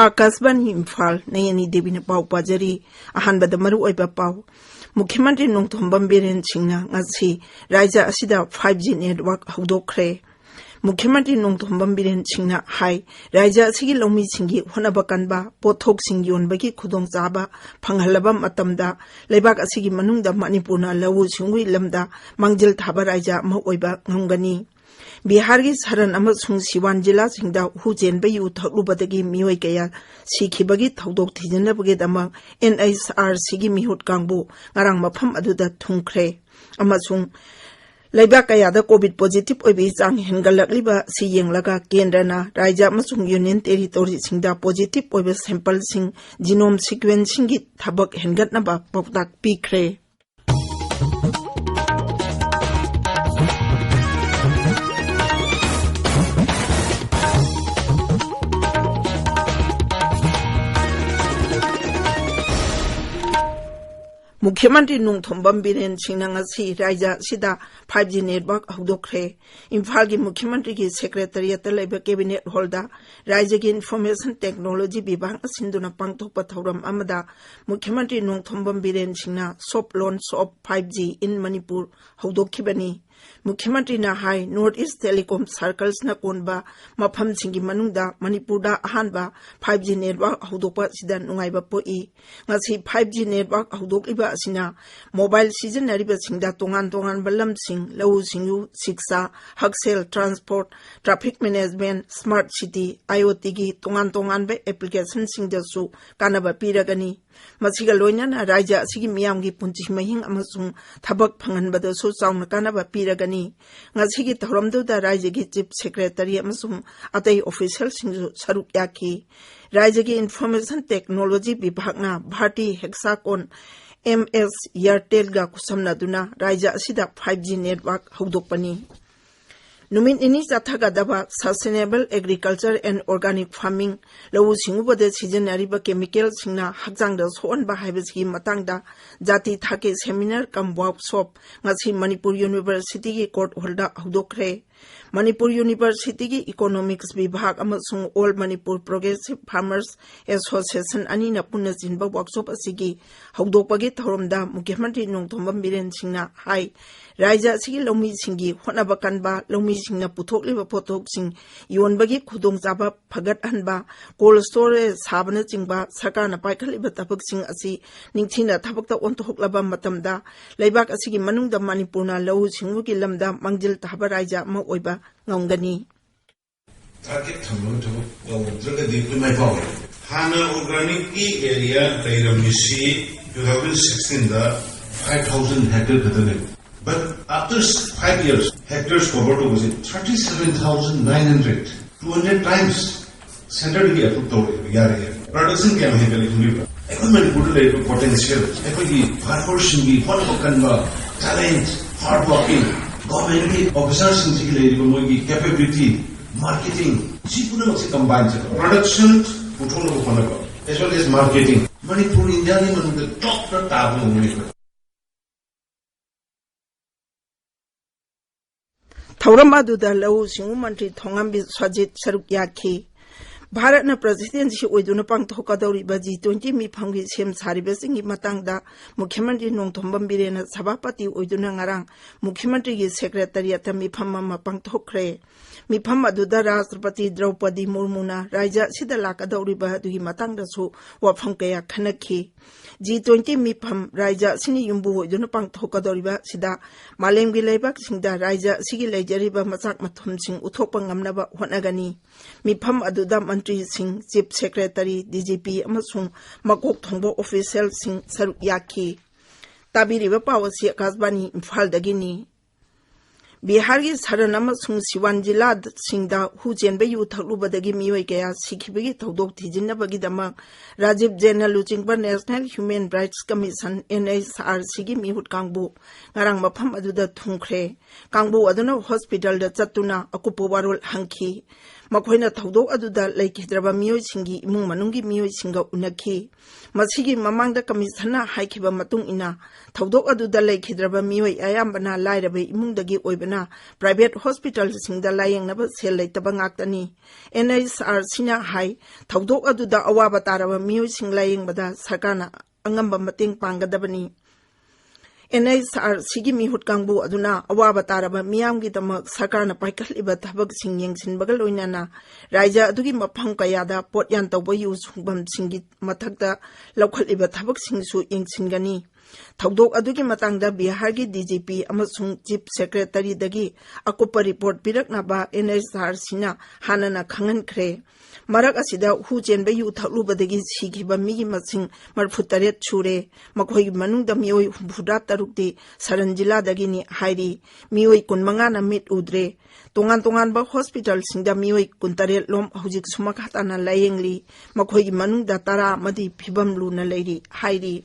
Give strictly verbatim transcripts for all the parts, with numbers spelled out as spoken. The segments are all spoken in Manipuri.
ꯑꯥꯀꯥꯁꯕꯥꯅꯤ ꯏꯝꯐꯥꯜ, ꯅꯌꯅꯤ ꯗꯦꯕꯤꯅ ꯄꯥꯎ ꯄꯥꯖꯔꯤ꯫ ꯑꯍꯥꯟꯕꯗ ꯃꯔꯨꯑꯣꯏꯕ ꯄꯥꯎ꯫ ꯃꯨꯈ꯭ꯌ ꯃꯟꯇ꯭ꯔꯤ ꯅꯣꯡꯊꯣꯝꯕꯝ ꯕꯤꯔꯦꯟ ꯁꯤꯡꯅ ꯉꯁꯤ ꯔꯥꯖ꯭ꯌ ꯑꯁꯤꯗ five G network ꯍꯧꯗꯣꯛꯈ꯭ꯔꯦ꯫ ꯃꯨꯈ꯭ꯌ ꯃꯟꯇ꯭ꯔꯤ ꯅꯣꯡꯊꯣꯝꯕꯝ ꯕꯤꯔꯦꯟ ꯁꯤꯡꯅ ꯍꯥꯏ, ꯔꯥꯖ꯭ꯌ ꯑꯁꯤꯒꯤ ꯂꯧꯃꯤꯁꯤꯡꯒꯤ ꯍꯣꯠꯅꯕ ꯀꯟꯕ, ꯄꯣꯠꯊꯣꯛꯁꯤꯡ ꯌꯣꯟꯕꯒꯤ ꯈꯨꯗꯣꯡꯆꯥꯕ ꯐꯪꯍꯜꯂꯕ ꯃꯇꯝꯗ ꯂꯩꯕꯥꯛ ꯑꯁꯤꯒꯤ ꯃꯅꯨꯡꯗ ꯃꯅꯤꯄꯨꯔꯅ ꯂꯧꯎ ꯁꯤꯡꯎꯒꯤ ꯂꯝꯗ ꯃꯥꯡꯖꯤꯜ ꯊꯥꯕ ꯔꯥꯖ꯭ꯌ ꯑꯃ ꯑꯣꯏꯕ ꯉꯝꯒꯅꯤ꯫ ꯕꯤꯍꯥꯔꯒꯤ ꯁꯔꯟ ꯑꯃꯁꯨꯡ ꯁꯤꯋꯥꯟ ꯖꯤꯂꯥꯁꯤꯡꯗ ꯍꯨ ꯆꯦꯟꯕ ꯌꯨ ꯊꯛꯂꯨꯕꯗꯒꯤ ꯃꯤꯑꯣꯏ ꯀꯌꯥ ꯁꯤꯈꯤꯕꯒꯤ ꯊꯧꯗꯣꯛ ꯊꯤꯖꯤꯟꯅꯕꯒꯤꯗꯃꯛ NHRCꯒꯤ ꯃꯤꯍꯨꯠ ꯀꯥꯡꯕꯨ ꯉꯔꯥꯡ ꯃꯐꯝ ꯑꯗꯨꯗ ꯊꯨꯡꯈ꯭ꯔꯦ꯫ ꯑꯃꯁꯨꯡ ꯂꯩꯕꯥꯛ ꯀꯌꯥꯗ COVID positive ꯑꯣꯏꯕꯒꯤ ꯆꯥꯡ ꯍꯦꯟꯒꯠꯂꯛꯂꯤꯕ ꯑꯁꯤ ꯌꯦꯡꯂꯒ ꯀꯦꯟꯗ꯭ꯔꯅ ꯔꯥꯖ꯭ꯌ ꯑꯃꯁꯨꯡ Union Territoryꯁꯤꯡꯗ positive ꯑꯣꯏꯕ sampleꯁꯤꯡ genome sequencingꯒꯤ ꯊꯕꯛ ꯍꯦꯟꯒꯠꯅꯕ ꯄꯥꯎꯇꯥꯛ ꯄꯤꯈ꯭ꯔꯦ꯫ ꯃꯨꯈ꯭ꯌ ꯃꯟꯇ꯭ꯔꯤ ꯅꯣꯡꯊꯣꯝꯕꯝ ꯕꯤꯔꯦꯟ ꯁꯤꯡꯅ ꯉꯁꯤ ꯔꯥꯖ꯭ꯌ ꯑꯁꯤꯗ five G network ꯍꯧꯗꯣꯛꯈ꯭ꯔꯦ꯫ ꯏꯝꯐꯥꯜꯒꯤ ꯃꯨꯈ꯭ꯌ ꯃꯟꯇ꯭ꯔꯤꯒꯤ secretariatꯇ ꯂꯩꯕ cabinet hallꯗ ꯔꯥꯖ꯭ꯌꯒꯤ Information Technology ꯕꯤꯚꯥꯒꯅ ꯁꯤꯟꯗꯨꯅ ꯄꯥꯡꯊꯣꯛꯄ ꯊꯧꯔꯝ ꯑꯃꯗ ꯃꯨꯈ꯭ꯌ ꯃꯟꯇ꯭ꯔꯤ ꯅꯣꯡꯊꯣꯝꯕꯝ ꯕꯤꯔꯦꯟ ꯁꯤꯡꯅ soft launch of five G in Manipur ꯍꯧꯗꯣꯛꯈꯤꯕꯅꯤ꯫ ꯃꯨꯈ꯭ꯌ ꯃꯟꯇ꯭ꯔꯤꯅ ꯍꯥꯏ, North East Telecom Circlesꯅ ꯀꯣꯟꯕ ꯃꯐꯝꯁꯤꯡꯒꯤ ꯃꯅꯨꯡꯗ ꯃꯅꯤꯄꯨꯔꯗ ꯑꯍꯥꯟꯕ five G network ꯍꯧꯗꯣꯛꯄ ꯑꯁꯤꯗ ꯅꯨꯡꯉꯥꯏꯕ ꯄꯣꯛꯏ꯫ ꯉꯁꯤ five G network ꯍꯧꯗꯣꯛꯂꯤꯕ ꯑꯁꯤꯅ mobile ꯁꯤꯖꯤꯟꯅꯔꯤꯕꯁꯤꯡꯗ ꯇꯣꯉꯥꯟ ꯇꯣꯉꯥꯟꯕ ꯂꯝꯁꯤꯡ, ꯂꯧꯎ ꯁꯤꯡꯎ, ꯁꯤꯛꯁꯥ, ꯍꯛꯁꯦꯜ, transport, traffic management, smart city, IoTꯒꯤ ꯇꯣꯉꯥꯟ ꯇꯣꯉꯥꯟꯕ applicationꯁꯤꯡꯗꯁꯨ ꯀꯥꯟꯅꯕ ꯄꯤꯔꯒꯅꯤ꯫ ꯃꯁꯤꯒ ꯂꯣꯏꯅꯅ ꯔꯥꯖ꯭ꯌ ꯑꯁꯤꯒꯤ ꯃꯤꯌꯥꯝꯒꯤ ꯄꯨꯟꯁꯤ ꯃꯍꯤꯡ ꯑꯃꯁꯨꯡ ꯊꯕꯛ ꯐꯪꯍꯟꯕꯗꯁꯨ ꯆꯥꯎꯅ ꯀꯥꯟꯅꯕ ꯄꯤꯔꯒꯅꯤ꯫ ꯉꯁꯤꯒꯤ ꯊꯧꯔꯝꯗꯨꯗ ꯔꯥꯖ꯭ꯌꯒꯤ Chief Secretary ꯑꯃꯁꯨꯡ ꯑꯇꯩ officialꯁꯤꯡꯁꯨ ꯁꯔꯨꯛ ꯌꯥꯈꯤ꯫ ꯔꯥꯖ꯭ꯌꯒꯤ Information Technology ꯕꯤꯚꯥꯒꯅ Bharti Hexacom, MS Airtelꯒ ꯈꯨꯠꯁꯝꯅꯗꯨꯅ ꯔꯥꯖ꯭ꯌ ꯑꯁꯤꯗ five G network ꯍꯧꯗꯣꯛꯄꯅꯤ꯫ ꯅꯨꯃꯤꯠ ꯅꯤꯅꯤ ꯆꯠꯊꯒꯗꯕ Sustainable Agriculture and Organic Farming, ꯂꯧꯎ ꯁꯤꯡꯎꯕꯗ ꯁꯤꯖꯤꯟꯅꯔꯤꯕ chemicalꯁꯤꯡꯅ ꯍꯛꯆꯥꯡꯗ ꯁꯣꯛꯍꯟꯕ ꯍꯥꯏꯕꯁꯤꯒꯤ ꯃꯇꯥꯡꯗ ꯖꯥꯇꯤ ꯊꯥꯛꯀꯤ seminar cum workshop ꯉꯁꯤ ꯃꯅꯤꯄꯨꯔ Universityꯒꯤ court hallꯗ ꯍꯧꯗꯣꯛꯈ꯭ꯔꯦ꯫ ꯃꯅꯤꯄꯨꯔ ꯌꯨꯅꯤꯚꯔꯁꯤꯇꯤꯒꯤ ꯏꯀꯣꯅꯣꯃꯤꯛꯁ ꯕꯤꯚꯥꯒ ꯑꯃꯁꯨꯡ all Manipur progressive farmers association ꯑꯅꯤꯅ ꯄꯨꯟꯅ ꯆꯤꯟꯕ ꯋꯥꯔꯛꯁꯣꯞ ꯑꯁꯤꯒꯤ ꯍꯧꯗꯣꯛꯄꯒꯤ ꯊꯧꯔꯝꯗ ꯃꯨꯈ꯭ꯌ ꯃꯟꯇ꯭ꯔꯤ ꯅꯣꯡꯊꯣꯝꯕꯝ ꯕꯤꯔꯦꯟ ꯁꯤꯡꯅ ꯍꯥꯏ, ꯔꯥꯖ꯭ꯌ ꯑꯁꯤꯒꯤ ꯂꯧꯃꯤꯁꯤꯡꯒꯤ ꯍꯣꯠꯅꯕ ꯀꯟꯕ, ꯂꯧꯃꯤꯁꯤꯡꯅ ꯄꯨꯊꯣꯛꯂꯤꯕ ꯄꯣꯠꯊꯣꯛꯁꯤꯡ ꯌꯣꯟꯕꯒꯤ ꯈꯨꯗꯣꯡꯆꯥꯕ ꯐꯒꯠꯍꯟꯕ, ꯀꯣꯜꯗ ꯁ꯭ꯇꯣꯔꯦꯖ ꯁꯥꯕꯅꯆꯤꯡꯕ ꯁꯔꯀꯥꯔꯅ ꯄꯥꯏꯈꯠꯂꯤꯕ ꯊꯕꯛꯁꯤꯡ ꯑꯁꯤ ꯅꯤꯡꯊꯤꯅ ꯊꯕꯛꯇ ꯑꯣꯟꯊꯣꯛꯂꯕ ꯃꯇꯝꯗ ꯂꯩꯕꯥꯛ ꯑꯁꯤꯒꯤ ꯃꯅꯨꯡꯗ ꯃꯅꯤꯄꯨꯔꯅ ꯂꯧꯎ ꯁꯤꯡꯎꯒꯤ ꯂꯝꯗ ꯃꯥꯡꯖꯤꯜ ꯊꯥꯕ ꯔꯥꯖ꯭ꯌ ꯑꯃ ꯑꯣꯏꯕ ꯉꯝꯒꯅꯤ꯫ ꯇꯥꯔꯒꯦꯠ ꯊꯝꯃꯒ ꯊꯕꯛ ꯇꯧꯗ꯭ꯔꯒꯗꯤ ꯑꯩꯈꯣꯏ ꯃꯥꯏ ꯄꯥꯛꯑꯣꯏ꯫ ꯍꯥꯟꯅ ꯑꯣꯔꯒꯥꯅꯤꯛꯀꯤ ꯑꯦꯔꯤꯌꯥ ꯂꯩꯔꯝꯃꯤꯁꯤ ꯇꯨ ꯊꯥꯎꯖꯟ ꯁꯤꯛꯁꯇꯤꯟꯗ ꯐꯥꯏꯚ ꯊꯥꯎꯖꯟ ꯍꯦꯛꯇꯔ ꯈꯛꯇꯅꯦ꯫ But after five years, hectares cover ꯇꯧꯕꯁꯦ thirty seven thousand nine hundred, two hundred times ꯁꯦꯟꯇꯔꯗꯒꯤ ꯑꯦꯄ꯭ꯔꯨꯞ ꯇꯧꯔꯛꯑꯦꯕ, ꯌꯥꯔꯛꯑꯦꯕ꯫ ꯄ꯭ꯔꯗꯛꯁꯟ ꯀꯌꯥꯝ ꯍꯦꯟꯒꯠꯂꯦ ꯈꯪꯕꯤꯕ꯭ꯔꯥ? ꯑꯩꯈꯣꯏ ꯃꯅꯤꯄꯨꯔꯗ ꯂꯩꯔꯤꯕ ꯄꯣꯇꯦꯟꯁꯤꯌꯦꯜ, ꯑꯩꯈꯣꯏꯒꯤ ꯐꯥꯔꯃꯔꯁꯤꯡꯒꯤ ꯍꯣꯠꯅꯕ ꯀꯟꯕ, ꯇꯦꯂꯦꯟꯠ, ꯍꯥꯔꯗ ꯋꯥꯔꯀꯤꯡ, ꯒꯣꯔꯃꯦꯟꯒꯤ ꯑꯣꯐꯤꯁꯥꯔꯁꯤꯡꯁꯤꯒꯤ ꯂꯩꯔꯤꯕ ꯃꯣꯏꯒꯤ ꯀꯦꯄꯦꯕꯤꯂꯤꯇꯤ, ꯃꯥꯔꯀꯦꯇꯤꯡ, ꯁꯤ ꯄꯨꯝꯅꯃꯛꯁꯦ ꯀꯝꯕꯥꯏꯟ ꯆꯠꯄ, ꯄ꯭ꯔꯗꯛꯁꯟ ꯄꯨꯊꯣꯛꯅꯕ ꯍꯣꯠꯅꯕ, as well as marketing, Manipur ꯏꯟꯗꯤꯌꯥꯒꯤ ꯃꯅꯨꯡꯗ ꯇꯣꯞꯇ ꯇꯥꯕ ꯉꯝꯒꯅꯤ꯫ ꯊꯧꯔꯝ ꯑꯗꯨꯗ ꯂꯧꯎ ꯁꯤꯡꯎ ꯃꯟꯇ꯭ꯔꯤ ꯊꯣꯉꯥꯝꯕꯤ ꯁꯣꯖꯤꯠ ꯁꯔꯨꯛ ꯌꯥꯈꯤ꯫ ꯚꯥꯔꯠꯅ ꯄ꯭ꯔꯁꯤꯗꯦꯟꯁꯤ ꯑꯣꯏꯗꯨꯅ ꯄꯥꯡꯊꯣꯛꯀꯗꯧꯔꯤꯕ ꯖꯤ ꯇ꯭ꯋꯦꯟꯇꯤ ꯃꯤꯐꯝꯒꯤ ꯁꯦꯝ ꯁꯥꯔꯤꯕꯁꯤꯡꯒꯤ ꯃꯇꯥꯡꯗ ꯃꯨꯈ꯭ꯌ ꯃꯟꯇ꯭ꯔꯤ ꯅꯣꯡꯊꯣꯝꯕꯝ ꯕꯤꯔꯦꯟꯅ ꯁꯚꯥꯄꯇꯤ ꯑꯣꯏꯗꯨꯅ ꯉꯔꯥꯡ ꯃꯨꯈ꯭ꯌ ꯃꯟꯇ꯭ꯔꯤꯒꯤ ꯁꯦꯀ꯭ꯔꯦꯇꯔꯤꯌꯦꯠꯇ ꯃꯤꯐꯝ ꯑꯃ ꯄꯥꯡꯊꯣꯛꯈ꯭ꯔꯦ꯫ ꯃꯤꯐꯝ ꯑꯗꯨꯗ ꯔꯥꯁꯇ꯭ꯔꯄꯇꯤ ꯗ꯭ꯔꯧꯄꯗꯤ ꯃꯨꯔꯃꯨꯅ ꯔꯥꯖ꯭ꯌ ꯑꯁꯤꯗ ꯂꯥꯛꯀꯗꯧꯔꯤꯕ ꯑꯗꯨꯒꯤ ꯃꯇꯥꯡꯗꯁꯨ ꯋꯥꯐꯝ ꯀꯌꯥ ꯈꯟꯅꯈꯤ꯫ ꯖꯤ ꯇ꯭ꯋꯦꯟꯇꯤ ꯃꯤꯐꯝ ꯔꯥꯖ꯭ꯌ ꯑꯁꯤꯅ ꯌꯨꯝꯕꯨ ꯑꯣꯏꯗꯨꯅ ꯄꯥꯡꯊꯣꯛꯀꯗꯧꯔꯤꯕ ꯑꯁꯤꯗ ꯃꯥꯂꯦꯝꯒꯤ ꯂꯩꯕꯥꯛꯁꯤꯡꯗ ꯔꯥꯖ꯭ꯌ ꯑꯁꯤꯒꯤ ꯂꯩꯖꯔꯤꯕ ꯃꯆꯥꯛ ꯃꯊꯨꯝꯁꯤꯡ ꯎꯠꯊꯣꯛꯄ ꯉꯝꯅꯕ ꯍꯣꯠꯅꯒꯅꯤ꯫ ꯃꯤꯐꯝ ꯑꯗꯨꯗ ꯃꯟꯇ꯭ꯔꯤꯁꯤꯡ, chief secretary, D G P ꯑꯃꯁꯨꯡ ꯃꯀꯣꯛ ꯊꯣꯡꯕ ꯑꯣꯐꯤꯁꯤꯌꯦꯜꯁꯤꯡ ꯁꯔꯨꯛ ꯌꯥꯈꯤ꯫ ꯇꯥꯕꯤꯔꯤꯕ ꯄꯥꯎ ꯑꯁꯤ ꯑꯥꯀꯥꯁꯕꯥꯅꯤ ꯏꯝꯐꯥꯜꯗꯒꯤꯅꯤ꯫ ꯕꯤꯍꯥꯔꯒꯤ ꯁꯔꯟ ꯑꯃꯁꯨꯡ ꯁꯤꯋꯥꯟ ꯖꯤꯂꯥꯁꯤꯡꯗ ꯍꯨ ꯆꯦꯟꯕ ꯌꯨ ꯊꯛꯂꯨꯕꯗꯒꯤ ꯃꯤꯑꯣꯏ ꯀꯌꯥ ꯁꯤꯈꯤꯕꯒꯤ ꯊꯧꯗꯣꯛ ꯊꯤꯖꯤꯟꯅꯕꯒꯤꯗꯃꯛ ꯔꯥꯖꯤꯕ ꯖꯦꯟꯅ ꯂꯨꯆꯤꯡꯕ national human rights commission, N H R ꯁꯤꯒꯤ ꯃꯤꯍꯨꯠ ꯀꯥꯡꯕꯨ ꯉꯔꯥꯡ ꯃꯐꯝ ꯑꯗꯨꯗ ꯊꯨꯡꯈ꯭ꯔꯦ꯫ ꯀꯥꯡꯕꯨ ꯑꯗꯨꯅ ꯍꯣꯁꯄꯤꯇꯥꯜꯗ ꯆꯠꯇꯨꯅ ꯑꯀꯨꯞꯄ ꯋꯥꯔꯣꯜ ꯍꯪꯈꯤ꯫ ꯃꯈꯣꯏꯅ ꯊꯧꯗꯣꯛ ꯑꯗꯨꯗ ꯂꯩꯈꯤꯗ꯭ꯔꯕ ꯃꯤꯑꯣꯏꯁꯤꯡꯒꯤ ꯏꯃꯨꯡ ꯃꯅꯨꯡꯒꯤ ꯃꯤꯑꯣꯏꯁꯤꯡꯒ ꯎꯅꯈꯤ꯫ ꯃꯁꯤꯒꯤ ꯃꯃꯥꯡꯗ ꯀꯃꯤꯁꯟꯅ ꯍꯥꯏꯈꯤꯕ ꯃꯇꯨꯡ ꯏꯟꯅ, ꯊꯧꯗꯣꯛ ꯑꯗꯨꯗ ꯂꯩꯈꯤꯗ꯭ꯔꯕ ꯃꯤꯑꯣꯏ ꯑꯌꯥꯝꯕꯅ ꯂꯥꯏꯔꯕ ꯏꯃꯨꯡꯗꯒꯤ ꯑꯣꯏꯕꯅ private hospitalꯁꯤꯡꯗ ꯂꯥꯌꯦꯡꯅꯕ ꯁꯦꯜ ꯂꯩꯇꯕ ꯉꯥꯛꯇꯅꯤ꯫ NHRCꯅ ꯍꯥꯏ, ꯊꯧꯗꯣꯛ ꯑꯗꯨꯗ ꯑꯋꯥꯕ ꯇꯥꯔꯕ ꯃꯤꯑꯣꯏꯁꯤꯡ ꯂꯥꯌꯦꯡꯕꯗ ꯁꯔꯀꯥꯔꯅ ꯑꯉꯝꯕ ꯃꯇꯦꯡ ꯄꯥꯡꯒꯗꯕꯅꯤ꯫ NHRCꯒꯤ ꯃꯤꯍꯨꯠ ꯀꯥꯡꯕꯨ ꯑꯗꯨꯅ ꯑꯋꯥꯕ ꯇꯥꯔꯕ ꯃꯤꯌꯥꯝꯒꯤꯗꯃꯛ ꯁꯔꯀꯥꯔꯅ ꯄꯥꯏꯈꯠꯂꯤꯕ ꯊꯕꯛꯁꯤꯡ ꯌꯦꯡꯁꯤꯟꯕꯒ ꯂꯣꯏꯅꯅ ꯔꯥꯖ꯭ꯌ ꯑꯗꯨꯒꯤ ꯃꯐꯝ ꯀꯌꯥꯗ ꯄꯣꯠꯌꯥꯟ ꯇꯧꯕ ꯌꯨ ꯁꯨꯡꯐꯝꯁꯤꯡꯒꯤ ꯃꯊꯛꯇ ꯂꯧꯈꯠꯂꯤꯕ ꯊꯕꯛꯁꯤꯡꯁꯨ ꯌꯦꯡꯁꯤꯟꯒꯅꯤ꯫ ꯊꯧꯗꯣꯛ ꯑꯗꯨꯒꯤ ꯃꯇꯥꯡꯗ ꯕꯤꯍꯥꯔꯒꯤ DGP ꯑꯃꯁꯨꯡ Chief Secretaryꯗꯒꯤ ꯑꯀꯨꯞꯄ report ꯄꯤꯔꯛꯅꯕ NHRCꯅ ꯍꯥꯟꯅꯅ ꯈꯪꯍꯟꯈ꯭ꯔꯦ꯫ ꯃꯔꯛ ꯑꯁꯤꯗ ꯍꯨ ꯆꯦꯟꯕ ꯌꯨ ꯊꯛꯂꯨꯕꯗꯒꯤ ꯁꯤꯈꯤꯕ ꯃꯤꯒꯤ ꯃꯁꯤꯡ ꯃꯔꯤꯐꯨꯇꯔꯦꯠ ꯁꯨꯔꯦ꯫ ꯃꯈꯣꯏꯒꯤ ꯃꯅꯨꯡꯗ ꯃꯤꯑꯣꯏ ꯍꯨꯝꯐꯨꯇꯔꯨꯛꯇꯤ ꯁꯔꯟ ꯖꯤꯂꯥꯗꯒꯤꯅꯤ ꯍꯥꯏꯔꯤ꯫ ꯃꯤꯑꯣꯏ ꯀꯨꯟꯃꯉꯥꯅ ꯃꯤꯠ ꯎꯗ꯭ꯔꯦ꯫ ꯇꯣꯉꯥꯟ ꯇꯣꯉꯥꯟꯕ hospitalꯁꯤꯡꯗ ꯃꯤꯑꯣꯏ ꯀꯨꯟꯇꯔꯦꯠ ꯂꯣꯝ ꯍꯧꯖꯤꯛꯁꯨ ꯃꯈꯥ ꯇꯥꯅ ꯂꯥꯌꯦꯡꯂꯤ꯫ ꯃꯈꯣꯏꯒꯤ ꯃꯅꯨꯡꯗ ꯇꯔꯥ ꯑꯃꯗꯤ ꯐꯤꯕꯝ ꯂꯨꯅ ꯂꯩꯔꯤ ꯍꯥꯏꯔꯤ꯫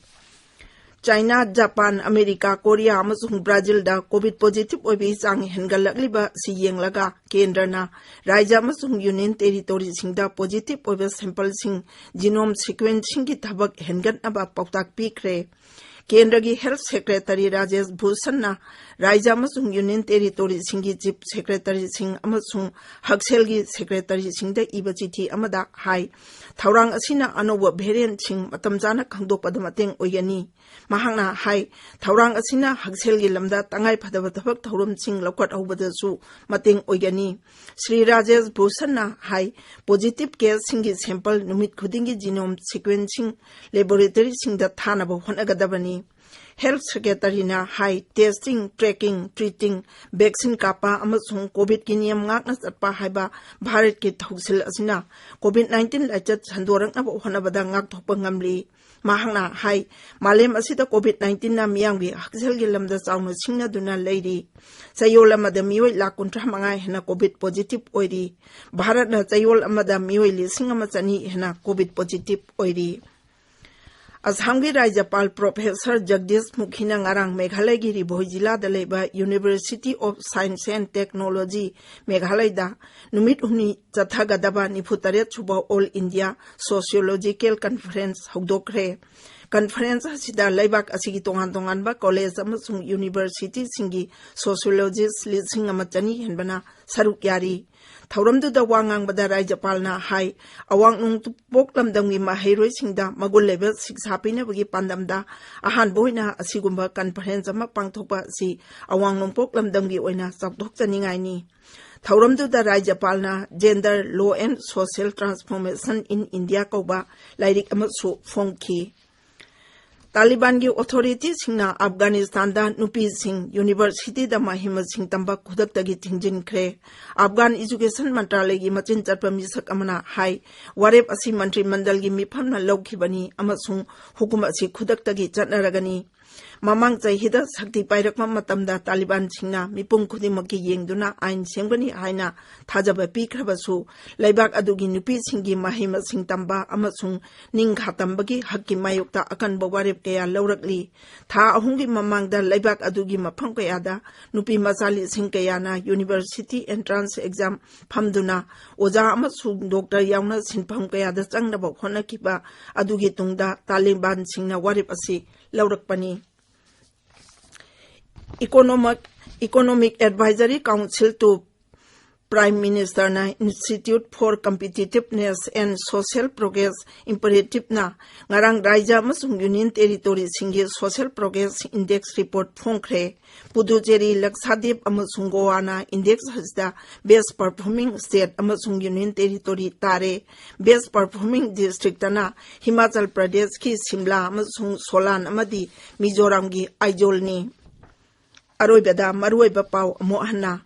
ꯆꯥꯏꯅꯥ, ꯖꯄꯥꯟ, ꯑꯃꯦꯔꯤꯀꯥ, ꯀꯣꯔꯤꯌꯥ ꯑꯃꯁꯨꯡ ꯕ꯭ꯔꯥꯖꯤꯜꯗ COVID positive ꯑꯣꯏꯕꯒꯤ ꯆꯥꯡ ꯍꯦꯟꯒꯠꯂꯛꯂꯤꯕ ꯑꯁꯤ ꯌꯦꯡꯂꯒ ꯀꯦꯟꯗ꯭ꯔꯅ ꯔꯥꯖ꯭ꯌ ꯑꯃꯁꯨꯡ Union Territoryꯁꯤꯡꯗ positive ꯑꯣꯏꯕ sampleꯁꯤꯡ genome sequencingꯒꯤ ꯊꯕꯛ ꯍꯦꯟꯒꯠꯅꯕ ꯄꯥꯎꯇꯥꯛ ꯄꯤꯈ꯭ꯔꯦ꯫ ꯀꯦꯟꯗ꯭ꯔꯒꯤ Health Secretary ꯔꯥꯖꯦꯁ ꯚꯨꯁꯟꯅ ꯔꯥꯖ꯭ꯌ ꯑꯃꯁꯨꯡ Union Territoryꯁꯤꯡꯒꯤ Chief Secretaryꯁꯤꯡ ꯑꯃꯁꯨꯡ ꯍꯛꯁꯦꯜꯒꯤ Secretaryꯁꯤꯡꯗ ꯏꯕ ꯆꯤꯊꯤ ꯑꯃꯗ ꯍꯥꯏ, ꯊꯧꯔꯥꯡ ꯑꯁꯤꯅ ꯑꯅꯧꯕ variantꯁꯤꯡ ꯃꯇꯝ ꯆꯥꯅ ꯈꯪꯗꯣꯛꯄꯗ ꯃꯇꯦꯡ ꯑꯣꯏꯒꯅꯤ꯫ ꯃꯍꯥꯛꯅ ꯍꯥꯏ, ꯊꯧꯔꯥꯡ ꯑꯁꯤꯅ ꯍꯛꯁꯦꯜꯒꯤ ꯂꯝꯗ ꯇꯉꯥꯏ ꯐꯗꯕ ꯊꯕꯛ ꯊꯧꯔꯝꯁꯤꯡ ꯂꯧꯈꯠꯍꯧꯕꯗꯁꯨ ꯃꯇꯦꯡ ꯑꯣꯏꯒꯅꯤ꯫ ꯁ꯭ꯔꯤ ꯔꯥꯖꯦꯁ ꯚꯨꯁꯟꯅ ꯍꯥꯏ, positive caseꯁꯤꯡꯒꯤ sample ꯅꯨꯃꯤꯠ ꯈꯨꯗꯤꯡꯒꯤ genome sequencing laboratoryꯁꯤꯡꯗ ꯊꯥꯅꯕ ꯍꯣꯠꯅꯒꯗꯕꯅꯤ꯫ Health Secretaryꯅ ꯍꯥꯏ, testing, tracking, treating, vaccine ꯀꯥꯞꯄ ꯑꯃꯁꯨꯡ COVIDꯀꯤ ꯅꯤꯌꯝ ꯉꯥꯛꯅ ꯆꯠꯄ ꯍꯥꯏꯕ ꯚꯥꯔꯠꯀꯤ ꯊꯧꯁꯤꯜ ꯑꯁꯤꯅ COVID nineteen ꯂꯥꯏꯆꯠ ꯁꯟꯗꯣꯔꯛꯅꯕ ꯍꯣꯠꯅꯕꯗ ꯉꯥꯛꯊꯣꯛꯄ ꯉꯝꯂꯤ꯫ ꯃꯍꯥꯛꯅ ꯍꯥꯏ, ꯃꯥꯂꯦꯝ ꯑꯁꯤꯗ COVID nineteenꯅ ꯃꯤꯌꯥꯝꯒꯤ ꯍꯛꯁꯦꯜꯒꯤ ꯂꯝꯗ ꯆꯥꯎꯅ ꯁꯤꯡꯅꯗꯨꯅ ꯂꯩꯔꯤ꯫ ꯆꯌꯣꯜ ꯑꯃꯗ ꯃꯤꯑꯣꯏ ꯂꯥꯈ ꯀꯨꯟꯊ꯭ꯔꯥ ꯃꯉꯥ ꯍꯦꯟꯅ COVID positive ꯑꯣꯏꯔꯤ꯫ ꯚꯥꯔꯠꯅ ꯆꯌꯣꯜ ꯑꯃꯗ ꯃꯤꯑꯣꯏ ꯂꯤꯁꯤꯡ ꯑꯃ ꯆꯅꯤ ꯍꯦꯟꯅ COVID positive ꯑꯣꯏꯔꯤ꯫ ꯑꯁꯥꯝꯒꯤ ꯔꯥꯖ꯭ꯌꯄꯥꯜ ꯄ꯭ꯔꯣꯐꯦꯁꯔ ꯖꯒꯗꯤꯁ ꯃꯨꯈꯤꯅ ꯉꯔꯥꯡ ꯃꯦꯘꯥꯂꯌꯒꯤ ꯔꯤꯚꯣꯏ ꯖꯤꯂꯥꯗ ꯂꯩꯕ University of Science and Technology ꯃꯦꯘꯥꯂꯌꯗ ꯅꯨꯃꯤꯠ ꯍꯨꯝꯅꯤ ꯆꯠꯊꯒꯗꯕ ꯅꯤꯐꯨ ꯇꯔꯦꯠ ꯁꯨꯕ All India Sociological Conference ꯍꯧꯗꯣꯛꯈ꯭ꯔꯦ꯫ Conference ꯑꯁꯤꯗ ꯂꯩꯕꯥꯛ ꯑꯁꯤꯒꯤ ꯇꯣꯉꯥꯟ ꯇꯣꯉꯥꯟꯕ ꯀꯣꯂꯦꯖ ꯑꯃꯁꯨꯡ ꯌꯨꯅꯤꯚꯔꯁꯤꯇꯤꯁꯤꯡꯒꯤ sociologist ꯂꯤꯁꯤꯡ ꯑꯃ ꯆꯅꯤ ꯍꯦꯟꯕꯅ ꯁꯔꯨꯛ ꯌꯥꯔꯤ꯫ ꯊꯧꯔꯝꯗꯨꯗ ꯋꯥ ꯉꯥꯡꯕꯗ ꯔꯥꯖ꯭ꯌꯄꯥꯜꯅ ꯍꯥꯏ, ꯑꯋꯥꯡ ꯅꯣꯡꯄꯣꯛ ꯂꯝꯗꯝꯒꯤ ꯃꯍꯩꯔꯣꯏꯁꯤꯡꯗ ꯃꯒꯨꯟ ꯂꯩꯕ ꯁꯤꯛꯁꯥ ꯄꯤꯅꯕꯒꯤ ꯄꯥꯟꯗꯝꯗ ꯑꯍꯥꯟꯕ ꯑꯣꯏꯅ ꯑꯁꯤꯒꯨꯝꯕ conference ꯑꯃ ꯄꯥꯡꯊꯣꯛꯄ ꯑꯁꯤ ꯑꯋꯥꯡ ꯅꯣꯡꯄꯣꯛ ꯂꯝꯗꯝꯒꯤ ꯑꯣꯏꯅ ꯆꯥꯎꯊꯣꯛꯆꯅꯤꯡꯉꯥꯏꯅꯤ꯫ ꯊꯧꯔꯝꯗꯨꯗ ꯔꯥꯖ꯭ꯌꯄꯥꯜꯅ Gender, Law and Social Transformation in India ꯀꯧꯕ ꯂꯥꯏꯔꯤꯛ ꯑꯃꯁꯨ ꯐꯣꯡꯈꯤ꯫ ꯇꯥꯂꯤꯕꯥꯟꯒꯤ ꯑꯣꯊꯣꯔꯤꯇꯤꯁꯤꯡꯅ ꯑꯐꯒꯥꯅꯤꯁꯇꯥꯟꯗ ꯅꯨꯄꯤꯁꯤꯡ ꯌꯨꯅꯤꯚꯔꯁꯤꯇꯤꯗ ꯃꯍꯩ ꯃꯁꯤꯡ ꯇꯝꯕ ꯈꯨꯗꯛꯇꯒꯤ ꯊꯤꯡꯖꯤꯟꯈ꯭ꯔꯦ꯫ ꯑꯐꯒꯥꯟ ꯏꯖꯨꯀꯦꯁꯟ ꯃꯟꯇ꯭ꯔꯥꯂꯌꯒꯤ ꯃꯆꯤꯟ ꯆꯠꯄ ꯃꯤꯁꯛ ꯑꯃꯅ ꯍꯥꯏ, ꯋꯥꯔꯦꯞ ꯑꯁꯤ ꯃꯟꯇ꯭ꯔꯤ ꯃꯟꯗꯜꯒꯤ ꯃꯤꯐꯝꯅ ꯂꯧꯈꯤꯕꯅꯤ ꯑꯃꯁꯨꯡ ꯍꯨꯀꯨꯝ ꯑꯁꯤ ꯈꯨꯗꯛꯇꯒꯤ ꯆꯠꯅꯔꯒꯅꯤ꯫ ꯃꯃꯥꯡ ꯆꯍꯤꯗ ꯁꯛꯇꯤ ꯄꯥꯏꯔꯛꯄ ꯃꯇꯝꯗ ꯇꯥꯂꯤꯕꯥꯟꯁꯤꯡꯅ ꯃꯤꯄꯨꯝ ꯈꯨꯗꯤꯡꯃꯛꯀꯤ ꯌꯦꯡꯗꯨꯅ ꯑꯥꯏꯟ ꯁꯦꯝꯒꯅꯤ ꯍꯥꯏꯅ ꯊꯥꯖꯕ ꯄꯤꯈ꯭ꯔꯕꯁꯨ, ꯂꯩꯕꯥꯛ ꯑꯗꯨꯒꯤ ꯅꯨꯄꯤꯁꯤꯡꯒꯤ ꯃꯍꯩ ꯃꯁꯤꯡ ꯇꯝꯕ ꯑꯃꯁꯨꯡ ꯅꯤꯡꯈꯥ ꯇꯝꯕꯒꯤ ꯍꯛꯀꯤ ꯃꯥꯌꯣꯛꯇ ꯑꯀꯟꯕ ꯋꯥꯔꯦꯞ ꯀꯌꯥ ꯂꯧꯔꯛꯂꯤ꯫ ꯊꯥ ꯑꯍꯨꯝꯒꯤ ꯃꯃꯥꯡꯗ ꯂꯩꯕꯥꯛ ꯑꯗꯨꯒꯤ ꯃꯐꯝ ꯀꯌꯥꯗ ꯅꯨꯄꯤ ꯃꯆꯥ ꯂꯤꯁꯤꯡ ꯀꯌꯥꯅ university entrance exam ꯐꯝꯗꯨꯅ ꯑꯣꯖꯥ ꯑꯃꯁꯨꯡ ꯗꯣꯛꯇꯔ ꯌꯥꯎꯅ ꯁꯤꯟꯐꯝ ꯀꯌꯥꯗ ꯆꯪꯅꯕ ꯍꯣꯠꯅꯈꯤꯕ ꯑꯗꯨꯒꯤ ꯇꯨꯡꯗ ꯇꯥꯂꯤꯕꯥꯟꯁꯤꯡꯅ ꯋꯥꯔꯦꯞ ꯑꯁꯤ ꯂꯧꯔꯛꯄꯅꯤ꯫ Economic, Economic Advisory Council to Prime Ministerꯅ Institute for Competitiveness and Social Progress Imperativeꯅ ꯉꯔꯥꯡ ꯔꯥꯖ꯭ꯌ ꯑꯃꯁꯨꯡ ꯌꯨꯅꯤꯌꯟ ꯇꯦꯔꯤꯇꯣꯔꯤꯁꯤꯡꯒꯤ Social Progress Index report ꯐꯣꯡꯈ꯭ꯔꯦ꯫ ꯄꯨꯗꯨꯆꯦꯔꯤ, ꯂꯛꯁꯥꯗꯤꯞ ꯑꯃꯁꯨꯡ ꯒꯣꯋꯥꯅ index ꯑꯁꯤꯗ best performing state ꯑꯃꯁꯨꯡ ꯌꯨꯅꯤꯌꯟ ꯇꯦꯔꯤꯇꯣꯔꯤ ꯇꯥꯔꯦ꯫ Best performing districtꯇꯅ ꯍꯤꯃꯥꯆꯜ ꯄ꯭ꯔꯗꯦꯁꯀꯤ ꯁꯤꯝꯂꯥ ꯑꯃꯁꯨꯡ ꯁꯣꯂꯥꯟ ꯑꯃꯗꯤ ꯃꯤꯖꯣꯔꯥꯝꯒꯤ ꯑꯥꯏꯖꯣꯜꯅꯤ꯫ ꯑꯔꯣꯏꯕꯗ ꯃꯔꯨꯑꯣꯏꯕ ꯄꯥꯎ ꯑꯃꯨꯛ ꯍꯟꯅ꯫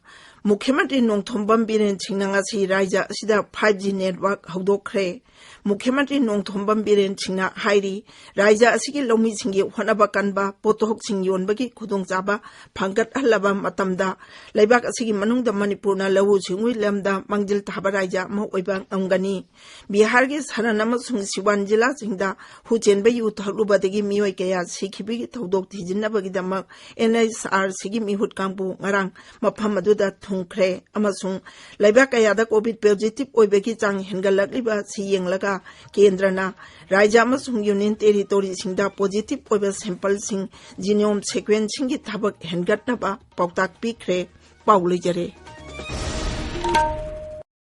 ꯃꯨꯈ꯭ꯌ ꯃꯟꯇ꯭ꯔꯤ ꯅꯣꯡꯊꯣꯝꯕꯝ ꯕꯤꯔꯦꯟ ꯁꯤꯡꯅ ꯉꯁꯤ ꯔꯥꯖ꯭ꯌ ꯑꯁꯤꯗ five G network ꯍꯧꯗꯣꯛꯈ꯭ꯔꯦ꯫ ꯃꯨꯈ꯭ꯌ ꯃꯟꯇ꯭ꯔꯤ ꯅꯣꯡꯊꯣꯝꯕꯝ ꯕꯤꯔꯦꯟ ꯁꯤꯡꯅ ꯍꯥꯏꯔꯤ, ꯔꯥꯖ꯭ꯌ ꯑꯁꯤꯒꯤ ꯂꯧꯃꯤꯁꯤꯡꯒꯤ ꯍꯣꯠꯅꯕ ꯀꯟꯕ, ꯄꯣꯠꯊꯣꯛꯁꯤꯡ ꯌꯣꯟꯕꯒꯤ ꯈꯨꯗꯣꯡꯆꯥꯕ ꯐꯪꯒꯠꯍꯜꯂꯕ ꯃꯇꯝꯗ ꯂꯩꯕꯥꯛ ꯑꯁꯤꯒꯤ ꯃꯅꯨꯡꯗ ꯃꯅꯤꯄꯨꯔꯅ ꯂꯧꯎ ꯁꯤꯡꯎꯒꯤ ꯂꯝꯗ ꯃꯥꯡꯖꯤꯜ ꯊꯥꯕ ꯔꯥꯖ꯭ꯌ ꯑꯃ ꯑꯣꯏꯕ ꯉꯝꯒꯅꯤ꯫ ꯕꯤꯍꯥꯔꯒꯤ ꯁꯔꯟ ꯑꯃꯁꯨꯡ ꯁꯤꯋꯥꯟ ꯖꯤꯂꯥꯁꯤꯡꯗ ꯍꯨ ꯆꯦꯟꯕ ꯌꯨ ꯊꯛꯂꯨꯕꯗꯒꯤ ꯃꯤꯑꯣꯏ ꯀꯌꯥ ꯁꯤꯈꯤꯕꯒꯤ ꯊꯧꯗꯣꯛ ꯊꯤꯖꯤꯟꯅꯕꯒꯤꯗꯃꯛ NHRCꯒꯤ ꯃꯤꯍꯨꯠ ꯀꯥꯡꯕꯨ ꯉꯔꯥꯡ ꯃꯐꯝ ꯑꯗꯨꯗ ꯊꯨꯡꯈ꯭ꯔꯦ ꯑꯃꯁꯨꯡ ꯂꯩꯕꯥꯛ ꯀꯌꯥꯗ COVID positive ꯑꯣꯏꯕꯒꯤ ꯆꯥꯡ ꯍꯦꯟꯒꯠꯂꯛꯂꯤꯕ ꯑꯁꯤ ꯌꯦꯡꯂꯒ ꯀꯦꯟꯗ꯭ꯔꯅ ꯔꯥꯖ꯭ꯌ ꯑꯃꯁꯨꯡ Union Territoryꯁꯤꯡꯗ positive ꯑꯣꯏꯕ sampleꯁꯤꯡ genome sequencingꯒꯤ ꯊꯕꯛ ꯍꯦꯟꯒꯠꯅꯕ ꯄꯥꯎꯇꯥꯛ ꯄꯤꯈ꯭ꯔꯦ꯫ ꯄꯥꯎ ꯂꯣꯏꯖꯔꯦ꯫